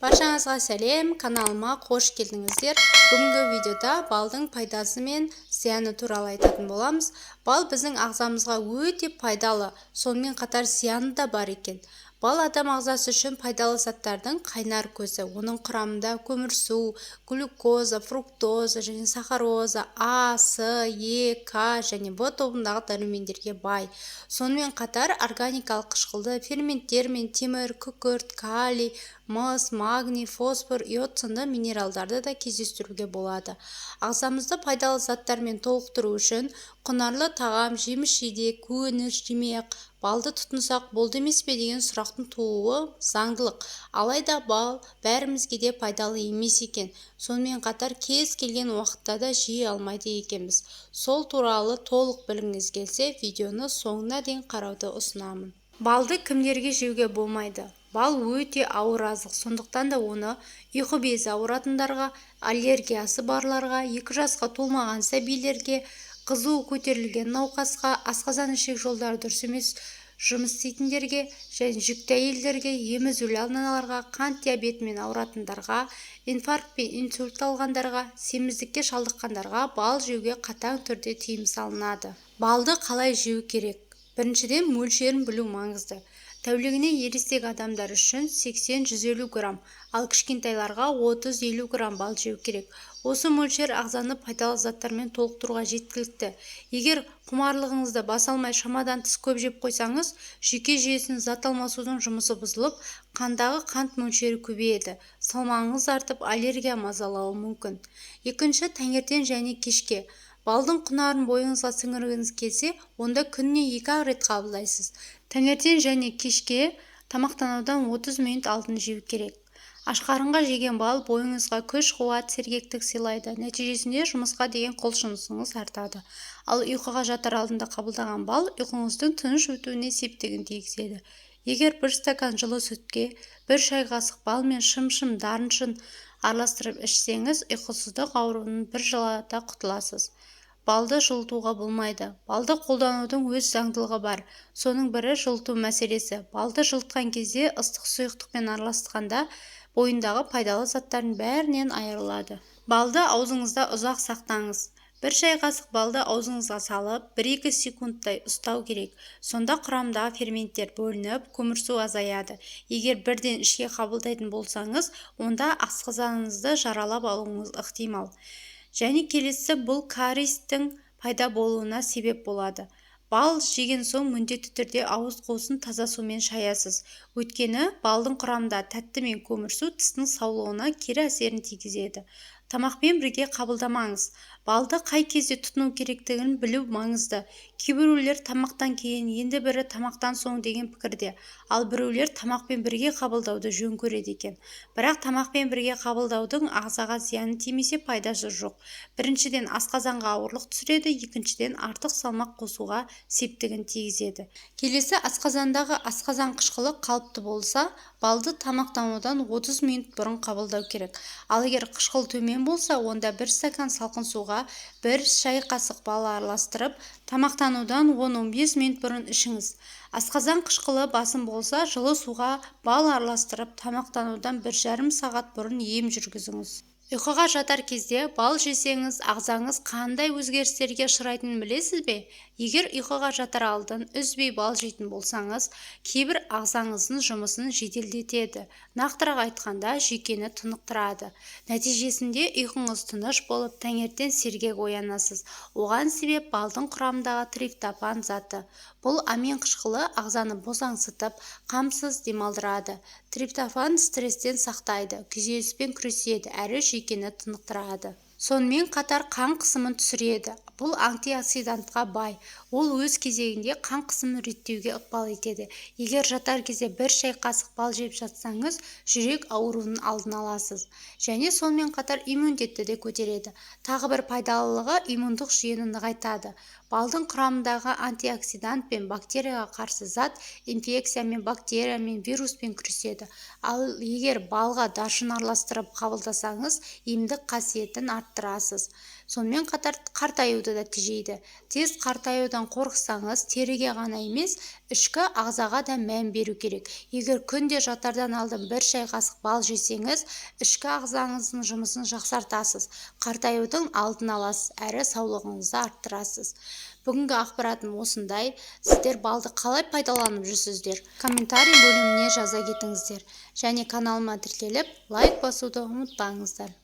Баршаңызға сәлем, каналыма қош келдіңіздер. Бүгінгі видеода балдың пайдасы мен зияны туралы айтатын боламыз. Бал біздің ағзамызға өте пайдалы, сонымен қатар зияны да бар екен. Бал адам ағзасы үшін пайдалы заттардың қайнар көзі. Оның құрамында көмірсу, глюкоза, фруктоза және сахароза, А, С, Е, К және В тобындағы дәрумендерге бай. Сонымен қатар органикалық қышқылды ферменттер мен темір, күкірт, калий, мыс, магний, фосфор, йод сынды минералдарды да кездестіруге болады. Ағзамызды пайдалы заттармен толықтыру үшін құнарлы тағам, жеміс-жидек, көкөніс жемей-ақ балды тұтынсақ болды емес пе деген сұрақтың тууы заңдылық. Алайда бал бәрімізге де пайдалы емес екен. Сонымен қатар кез келген уақытта да жей алмайды екенбіз. Сол туралы толық білгіңіз келсе, видеоны соңына дейін қарауды ұсынамын. Балды кімдерге жеуге болмайды? Бал өте ауыр азық, сондықтан да оны ұйқы безі ауыратындарға, аллергиясы барларға, 2 жасқа толмаған сәбилерге, қызуы көтерілген науқасқа, асқазан-ішек жолдары дұрыс емес жұмыс істейтіндерге және жүкті әйелдерге, емізулі аналарға, қант диабетімен ауыратындарға, инфаркт пен инсульт алғандарға, семіздікке шалдыққандарға бал жеуге қатаң түрде тыйым салынады. Балды қалай жеу керек? Біріншіден, мөлшерін білу маңызды. Тәулігіне ересек адамдар үшін 80-150 грамм, ал кішкентайларға 30-50 грамм бал жеу керек. Осы мөлшер ағзаны пайдалы заттармен толықтыруға жеткілікті. Егер құмарлығыңызды баса алмай шамадан тыс көп жеп қойсаңыз, жүйке жүйесінің зат алмасудың жұмысы бұзылып, қандағы қант мөлшері көбейеді, салмағыңыз артып, аллергия мазалауы мүмкін. Екінші, таңертең және кешке. Балдың құнарын бойыңызға сіңіргіңіз келсе, онда күніне 2-ақ рет қабылдайсыз. Таңертең және кешке тамақтанудан 30 минут алдын жеу керек. Ашқарынға жеген бал бойыңызға күш-қуат, сергектік сыйлайды. Нәтижесінде жұмысқа деген құлшынысыңыз артады. Ал ұйқыға жатар алдында қабылдаған бал ұйқыңыздың тыныш өтуіне септігін тигізеді. Егер бір стакан жылы сүтке бір шай қасық бал мен шым-шым дарыншын араластырып ішсеңіз, ұйқысыздық ауруынан бір жылата құтыласыз. Балды жылытуға болмайды. Балды қолданудың өз заңдылығы бар. Соның бірі жылыту мәселесі. Балды жылытқан кезде ыстық сұйықтықпен араласқанда бойындағы пайдалы заттардың бәрінен айырылады. Балды аузыңызда ұзақ сақтаңыз. Бір шай қасық балды аузыңызға салып, 1-2 секундтай ұстау керек. Сонда құрамындағы ферменттер бөлініп, көмірсу азаяды. Егер бірден ішке қабылдайтын болсаңыз, онда асқазаныңызды жаралап алуыңыз ықтимал. Және келесі бұл кариестің пайда болуына себеп болады. Бал жеген соң міндетті түрде ауыз қуысын таза сумен шаясыз. Өйткені балдың құрамында тәтті мен көмірсу тістің саулығына кері әсерін тигізеді. Тамақпен бірге қабылдамаңыз. Балды қай кезде тұтыну керектігін білу маңызды. Кейбіреулер тамақтан кейін, енді бірі тамақтан соң деген пікірде, ал біреулер тамақпен бірге қабылдауды жөн көреді екен. Бірақ тамақпен бірге қабылдаудың ағзаға зияны тимесе пайдасы жоқ. Біріншіден, асқазанға ауырлық түсіреді, екіншіден, артық салмақ қосуға септігін тигізеді. Келесі, асқазандағы асқазан қышқылы қалыпты болса, балды тамақтанудан 30 минут бұрын қабылдау керек. Ал егер қышқыл төмен болса, онда бір стакан салқын суға бір шай қасық бал араластырып, тамақтанудан 10-15 минут бұрын ішіңіз. Асқазан қышқылы басым болса, жылы суға бал араластырып, тамақтанудан 1,5 сағат бұрын ем жүргізіңіз. Ұйқыға жатар кезде бал жесеңіз, ағзаңыз қандай өзгерістерге ұшырайтынын білесіз бе? Егер ұйқыға жатар алдын үзбей бал жейтін болсаңыз, кейбір ағзаңыздың жұмысын жеделдетеді. Нақтырақ айтқанда, жүйкені тынықтырады. Нәтижесінде ұйқыңыз тыныш болып, таңертең сергек оянасыз. Оған себеп балдың құрамындағы триптофан заты. Бұл амин қышқылы ағзаны босаңсытып, қамсыз демалдырады. Триптофан стресстен сақтайды, күйзеліспен күреседі, әрі жүйкені тынықтырады. Сонымен қатар қан қысымын түсіреді. Бұл антиоксидантқа бай. Ол өз кезегінде қан қысымын реттеуге ықпал етеді. Егер жатар кезде бір шай қасық бал жеп жатсаңыз, жүрек ауруының алдын аласыз. Және сонымен қатар иммунитетті де көтереді. Тағы бір пайдалылығы иммундық жүйені нығайтады. Балдың құрамындағы антиоксидант пен бактерияға қарсы зат инфекциямен, бактериямен, вируспен күреседі. Ал егер балға даршын араластырып қабылдасаңыз, емдік қасиетін арттырасыз. Сонымен қатар қартаюдың қартаюды да тежейді. Тез қартаюдан қорықсаңыз, теріге ғана емес, ішкі ағзаға да мән беру керек. Егер күнде жатардан алдын бір шай қасық бал жесеңіз, ішкі ағзаңыздың жұмысын жақсартасыз, қартаюдың алдын аласыз, әрі саулығыңызды арттырасыз. Бүгінгі ақпаратым осындай. Сіздер балды қалай пайдаланып жүрсіздер? Комментарий бөліміне жаза кетіңіздер. Және каналыма тіркеліп, лайк басуды ұмытпаңыздар.